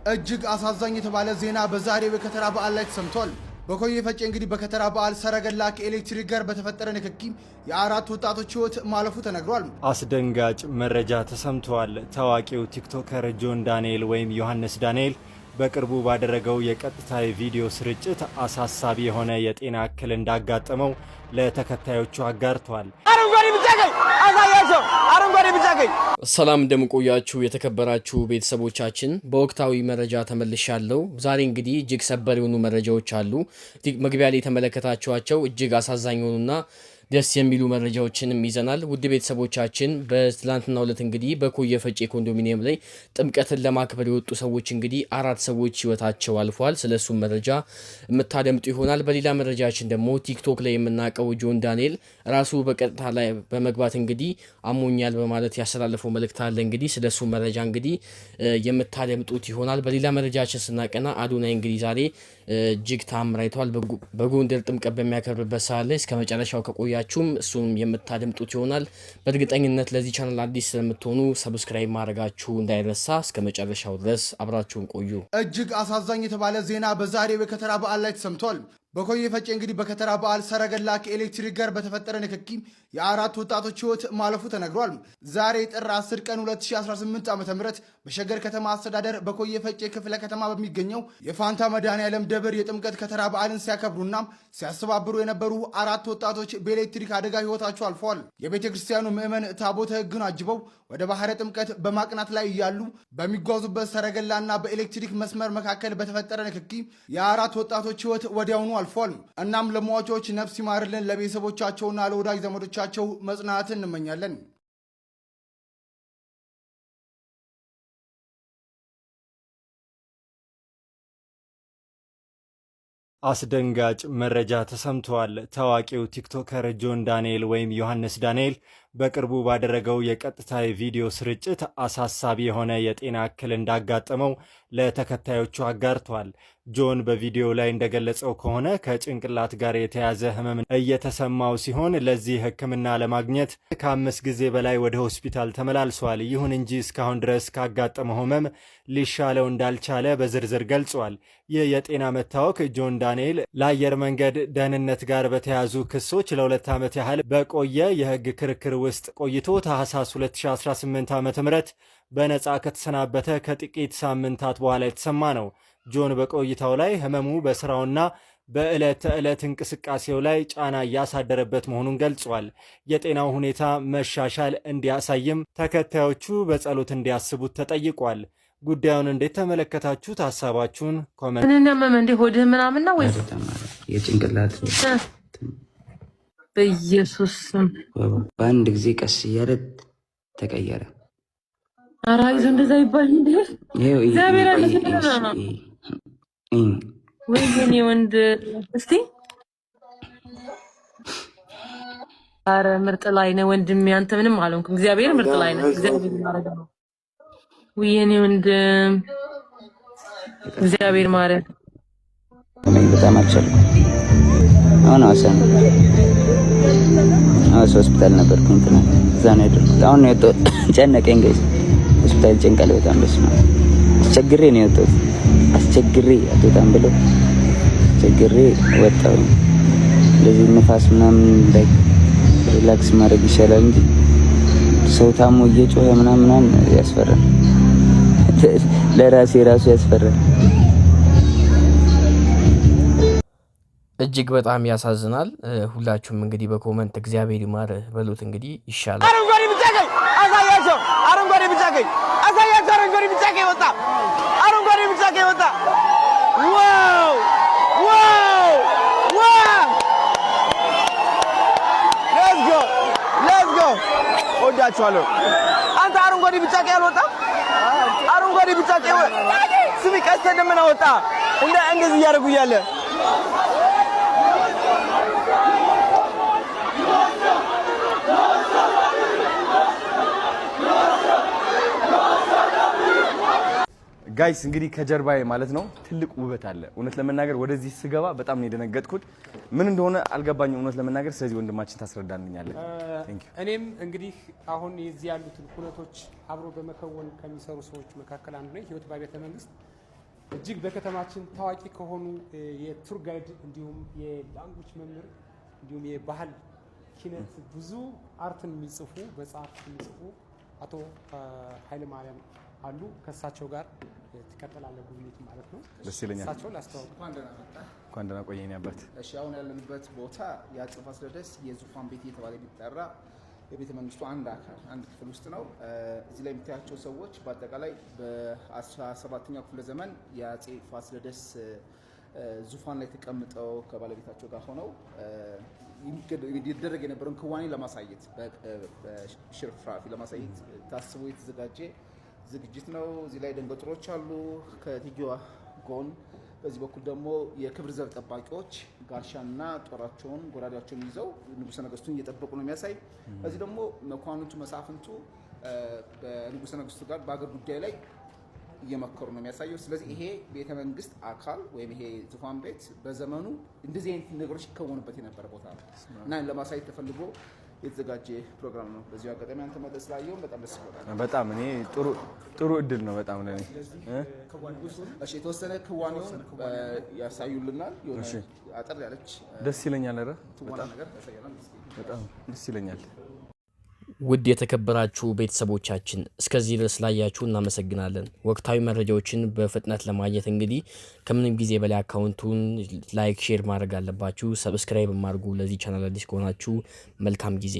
እጅግ አሳዛኝ የተባለ ዜና በዛሬው የከተራ በዓል ላይ ተሰምቷል። በኮዬ ፈጬ እንግዲህ በከተራ በዓል ሰረገላ ከኤሌክትሪክ ጋር በተፈጠረ ንክኪ የአራት ወጣቶች ሕይወት ማለፉ ተነግሯል። አስደንጋጭ መረጃ ተሰምቷል። ታዋቂው TikToker ጆን ዳንኤል ወይም ዮሐንስ ዳንኤል በቅርቡ ባደረገው የቀጥታ የቪዲዮ ስርጭት አሳሳቢ የሆነ የጤና እክል እንዳጋጠመው ለተከታዮቹ አጋርቷል። አረንጓዴ ቢጫ ቀይ አሳያቸው። አረንጓዴ ቢጫ ቀይ። ሰላም እንደምን ቆያችሁ የተከበራችሁ ቤተሰቦቻችን፣ በወቅታዊ መረጃ ተመልሻለሁ። ዛሬ እንግዲህ እጅግ ሰበር የሆኑ መረጃዎች አሉ። መግቢያ ላይ የተመለከታችኋቸው እጅግ አሳዛኝ የሆኑና ደስ የሚሉ መረጃዎችንም ይዘናል። ውድ ቤተሰቦቻችን፣ በትላንትናው ዕለት እንግዲህ በኮየ ፈጬ ኮንዶሚኒየም ላይ ጥምቀትን ለማክበር የወጡ ሰዎች እንግዲህ አራት ሰዎች ህይወታቸው አልፏል። ስለሱም መረጃ የምታደምጡ ይሆናል። በሌላ መረጃችን ደግሞ ቲክቶክ ላይ የምናውቀው ጆን ዳንኤል ራሱ በቀጥታ ላይ በመግባት እንግዲህ አሞኛል በማለት ያስተላለፈው መልእክት አለ። እንግዲህ ስለሱ መረጃ እንግዲህ የምታደምጡት ይሆናል። በሌላ መረጃችን ስናቀና አዶናይ እንግዲህ ዛሬ እጅግ ታምር አይተዋል። በጎንደር ጥምቀት በሚያከብርበት ሰዓት ላይ እስከ መጨረሻው ከቆያችሁም እሱም የምታደምጡት ይሆናል። በእርግጠኝነት ለዚህ ቻናል አዲስ ስለምትሆኑ subscribe ማድረጋችሁ እንዳይረሳ። እስከ መጨረሻው ድረስ አብራችሁን ቆዩ። እጅግ አሳዛኝ የተባለ ዜና በዛሬው የከተራ በዓል ላይ ተሰምቷል። በኮዬ ፈጬ እንግዲህ በከተራ በዓል ሰረገላ ከኤሌክትሪክ ጋር በተፈጠረ ንክኪ የአራት ወጣቶች ሕይወት ማለፉ ተነግሯል። ዛሬ ጥር 10 ቀን 2018 ዓ ም በሸገር ከተማ አስተዳደር በኮዬ ፈጬ ክፍለ ከተማ በሚገኘው የፋንታ መድኃኔዓለም ደብር የጥምቀት ከተራ በዓልን ሲያከብሩና ሲያስተባብሩ የነበሩ አራት ወጣቶች በኤሌክትሪክ አደጋ ሕይወታቸው አልፈዋል። የቤተ ክርስቲያኑ ምዕመን ታቦተ ሕግን አጅበው ወደ ባህረ ጥምቀት በማቅናት ላይ እያሉ በሚጓዙበት ሰረገላና በኤሌክትሪክ መስመር መካከል በተፈጠረ ንክኪ የአራት ወጣቶች ሕይወት ወዲያውኑ አልፏል። እናም ለሟቾች ነፍስ ይማርልን፣ ለቤተሰቦቻቸውና ለወዳጅ ዘመዶቻቸው መጽናናትን እንመኛለን። አስደንጋጭ መረጃ ተሰምቷል። ታዋቂው TikToker ጆን ዳንኤል ወይም ዮሐንስ ዳንኤል በቅርቡ ባደረገው የቀጥታ የቪዲዮ ስርጭት አሳሳቢ የሆነ የጤና እክል እንዳጋጠመው ለተከታዮቹ አጋርቷል። ጆን በቪዲዮ ላይ እንደገለጸው ከሆነ ከጭንቅላት ጋር የተያዘ ህመም እየተሰማው ሲሆን ለዚህ ሕክምና ለማግኘት ከ5 ጊዜ በላይ ወደ ሆስፒታል ተመላልሷል። ይሁን እንጂ እስካሁን ድረስ ካጋጠመው ህመም ሊሻለው እንዳልቻለ በዝርዝር ገልጿል። ይህ የጤና መታወክ ጆን ዳንኤል ለአየር መንገድ ደህንነት ጋር በተያያዙ ክሶች ለ2 ዓመት ያህል በቆየ የህግ ክርክር ውስጥ ቆይቶ ታህሳስ 2018 ዓ ም በነፃ ከተሰናበተ ከጥቂት ሳምንታት በኋላ የተሰማ ነው። ጆን በቆይታው ላይ ህመሙ በስራውና በዕለት ተዕለት እንቅስቃሴው ላይ ጫና እያሳደረበት መሆኑን ገልጿል። የጤናው ሁኔታ መሻሻል እንዲያሳይም ተከታዮቹ በጸሎት እንዲያስቡት ተጠይቋል። ጉዳዩን እንዴት ተመለከታችሁት? ሀሳባችሁን comment። ምን ያመመህ እንዴ? ሆድህ ምናምን ነው ወይስ የጭንቅላት? በኢየሱስ ስም። በአንድ ጊዜ ቀስ እያለ ተቀየረ። ኧረ አይዞህ፣ እንደዛ ይባል እንዴ? እግዚአብሔር አለ ነው ወይ የኔ ወንድ? እስቲ ኧረ ምርጥ ላይ ነህ ወንድሜ፣ አንተ ምንም አልሆንኩም። እግዚአብሔር ምርጥ ላይ ነህ። እግዚአብሔር ማረግ ነው። ውይ የኔ ወንድም፣ እግዚአብሔር ማረግ። በጣም አልቻልኩም። አሁን ሐዋሳ ነው፣ ሐዋሳ ሆስፒታል ነበርኩኝ ትናንት፣ እዛ ነው ያደርኩት። አሁን ነው የወጣሁት። ጨነቀኝ guys፣ ሆስፒታል ጭንቀል በጣም። በስመ አብ፣ አስቸግሬ ነው የወጣሁት። አስቸግሬ አትወጣም ብለው አስቸግሬ ወጣሁ። እንደዚህ ንፋስ ምናምን like relax ማድረግ ይሻላል እንጂ ሰው ታሞ እየጮኸ ምናምን ምናምን ያስፈራል። ለራሴ ራሱ ያስፈራል። እጅግ በጣም ያሳዝናል። ሁላችሁም እንግዲህ በ comment እግዚአብሔር ይማር በሉት እንግዲህ ይሻላል። አረንጓዴ ቢጫ ቀይ አሳያቸው። አረንጓዴ ቢጫ ቀይ አሳያቸው። አረንጓዴ ቢጫ ቀይ ወጣ። አረንጓዴ ቢጫ ቀይ ወጣ። Wow wow wow! Let's go, let's go! እወዳችኋለሁ። አንተ አረንጓዴ ቢጫ ቀይ አልወጣም። አረንጓዴ ቢጫ ቀይ ስሚ፣ ቀስተ ደመና ወጣ። እንደ እንደዚህ እያደረጉ እያለ Guys፣ እንግዲህ ከጀርባዬ ማለት ነው ትልቅ ውበት አለ። እውነት ለመናገር ወደዚህ ስገባ በጣም ነው የደነገጥኩት። ምን እንደሆነ አልገባኝም እውነት ለመናገር። ስለዚህ ወንድማችን ታስረዳልኛለህ። እኔም እንግዲህ አሁን የዚህ ያሉትን ሁነቶች አብሮ በመከወን ከሚሰሩ ሰዎች መካከል አንዱ ነኝ። ህይወት በቤተ መንግስት እጅግ በከተማችን ታዋቂ ከሆኑ የ tour guide እንዲሁም የ language መምህር እንዲሁም የባህል ኪነት ብዙ art ን የሚጽፉ፣ መጽሐፍ የሚጽፉ አቶ ኃይለማርያም አሉ። ከእሳቸው ጋር ትቀጥላለህ ጉብኝቱ ማለት ነው። ደስ ይለኛል። እሳቸውን ላስተዋውቅ። እንኳን ደህና መጣህ። እንኳን ደህና ቆየኝ አባት። እሺ፣ አሁን ያለንበት ቦታ የአፄ ፋሲለደስ የዙፋን ቤት እየተባለ የሚጠራ የቤተ መንግስቱ አንድ አካል፣ አንድ ክፍል ውስጥ ነው። እዚህ ላይ የምታያቸው ሰዎች በአጠቃላይ በ17ኛው ክፍለ ዘመን የአፄ ፋሲለደስ ዙፋን ላይ ተቀምጠው ከባለቤታቸው ጋር ሆነው ይደረግ የነበረውን ክዋኔ ለማሳየት፣ በሽርፍራፊ ለማሳየት ታስቦ የተዘጋጀ ዝግጅት ነው። እዚህ ላይ ደንገጥሮች አሉ ከእቴጌዋ ጎን። በዚህ በኩል ደግሞ የክብር ዘብ ጠባቂዎች ጋሻና ጦራቸውን፣ ጎራዴያቸውን ይዘው ንጉሠ ነገስቱን እየጠበቁ ነው የሚያሳይ። በዚህ ደግሞ መኳንንቱ፣ መሳፍንቱ በንጉሠ ነገስቱ ጋር በአገር ጉዳይ ላይ እየመከሩ ነው የሚያሳየው። ስለዚህ ይሄ ቤተ መንግስት አካል ወይም ይሄ ዙፋን ቤት በዘመኑ እንደዚህ አይነት ነገሮች ይከወኑበት የነበረ ቦታ ነው እና ለማሳየት ተፈልጎ የተዘጋጀ ፕሮግራም ነው። በዚሁ አጋጣሚ አንተ መጠን ስላየውን በጣም ደስ ብሎናል። በጣም እኔ ጥሩ ጥሩ እድል ነው በጣም ለኔ። እሺ፣ የተወሰነ ክዋኔውን ያሳዩልናል። የሆነ አጠር ያለች ደስ ይለኛል። ኧረ ትወና ነገር ያሳየናል። በጣም ደስ ይለኛል። ውድ የተከበራችሁ ቤተሰቦቻችን፣ እስከዚህ ድረስ ላያችሁ እናመሰግናለን። ወቅታዊ መረጃዎችን በፍጥነት ለማግኘት እንግዲህ ከምንም ጊዜ በላይ account ኡን like፣ share ማድረግ አለባችሁ። Subscribe አድርጉ። ለዚህ ቻናል አዲስ ከሆናችሁ መልካም ጊዜ።